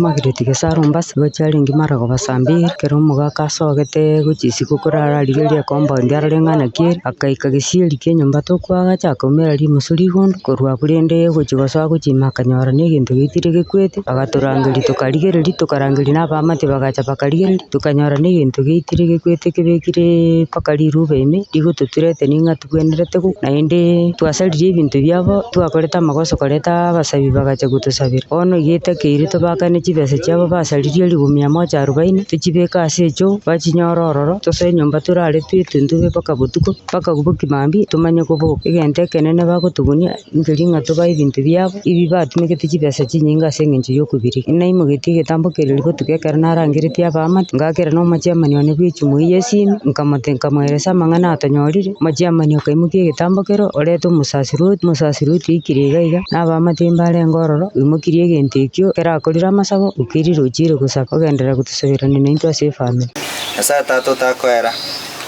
Margaret Gesaro Ombasa, nigo chiarenge maragoba saa mbiri, ekero omogaka asogete gochia isiko korara arigererie ecompound arore ng'a naki ere, akaika gesieri kia enyomba tokoagacha akaumera rimosu rigondo, korwa abwo rende ogochia gosoa gochia ime akanyora na egento geitire gekwete, agatorangeria tokarigereria, tokarangeria na abaamate bagacha bakarigereria, tokanyora na egento geitire gekwete kebekireee mpaka riruba ime, rigotothreaten ng'a tobwenerete gokwa, naende twasaririe ebinto biabo, twakorete amagoso koreta abasabi bagacha gotosabera. Bono iga etakeire tobakane chibesa chiabo basaririe elifu mia moja arubaini, tochibeke ase echoo, bachinyore ororo, tosoe nyomba torare twetuntube mpaka botuko, mpaka boki mambia tomanye koboka. Egento ekenene bagotogunia, nkeri ng'a tobae ebinto biabo, ebi batumegete chibesa chinyinge ase eng'encho y'okobirigia. Naimogetie egetambo keria botuko ekero narangeretie abaamate, ngakera na omochairman one bwa echumuiya y'esimi, nkamote nkamoeresa amang'ana atonyorire, omochairman akaimokia egetambo kero, oreta omosasiroti, omosasiroti oikire iga iga, na abaamate mbarenge ororo, oimokirie egento ekio, ekero akorire amasabo, okerire ochire gosaba, ogenderera gotosaberania naintwe ase efamiri. Nyasae Tata otakoera,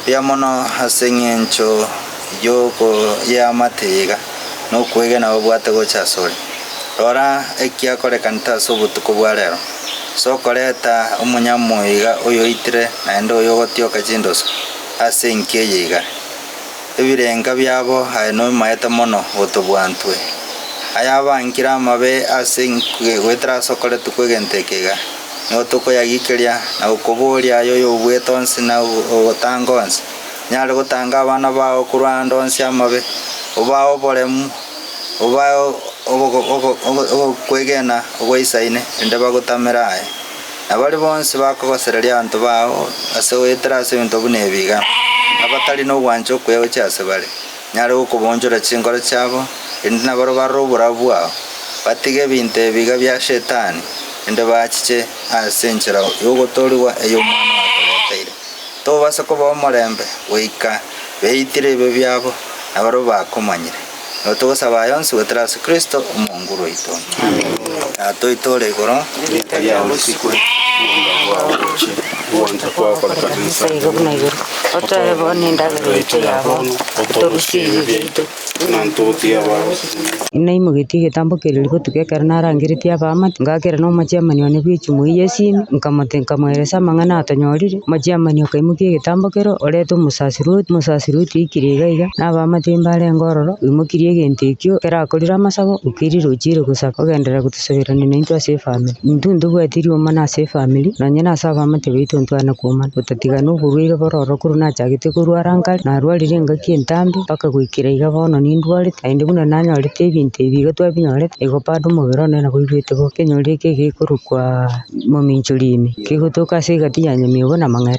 mbuya mono ase eng'encho y'oko y'eamate iga, na okwegena obwate gocha asore. Rora ekiakorekanete ase obotuko bwa rero, ase okoreta omonyamoiga oyoitire naende oyogotioka chindoso ase enki eye iga. Ebirenga biabo aye nobimaete mono gotobua ntwe. Ayabankire amabe ase goetera ase okoretwa kw'egento eke iga, nigo tokoyagikeria na gokoboria aye oyobuete onsi na ogotanga onsi. Nyare gotanga abana bao korwa ande onsi amabe, obae oboremu, obae okwegena ogoisaine, erinde bagotamere aye. Na baria bonsi bakogosereria abanto bao ase goetera ase ebinto buna ebi iga, abatari nogwancha okuya gochia ase bare, nyare gokoboonchora chinkoro chiabo, erinde nabarabwo barore oborabu bwao, batige ebinto ebi iga bia Shetani, erinde bachiche ase enchera y'ogotoorigwa ey'Omwana oye atoreteire. Tobasa kobaa omorembe goika beitire ebibe biabo, na barabwo bakomanyire. Nigo togosaba aya onsi goetera ase Kristo, Omonguru oito. Tata oito ore igoro, Erieta riao risikwe, oboronge bwao boche, ogwancha kwao korekane Inse igo buna igoro. Otoe bono endagera yaito ya bono, otorusie ebibe biaito, buna ntogotiga abagosira. Naimogetie egetambo keria botuko ekero narangeretie abaamate, ngakera na omochairman one bw'echumuiya y'esimi, nkamote nkamoeresa amang'ana atonyorire, omochairman akaimokia egetambo kero, oreta omosasiroti, omosasiroti oikire iga iga, na abaamate mbarenge ororo, oimokirie egento ekio, ekero akorire amasabo, okerire ochire gosaba, ogenderera gotosaberania naintwe ase efamiri. Intwe ntobwati riomana ase efamiri, nonye na ase abaamate baito ntwana komana, gotatiga na oborwaire bore ororo korwa nachagete korwara nkare, narwarire engaki entambe, mpaka goikera iga bono nindwarete, naende buna nanyorete ebinto ebi iga twabinyorete, igo bado omobere one nabo oigwete bobe. Ekenyoro eke gekorokwa mominchori ime, kegotoka ase egati ya nyamiobo na mang'ere.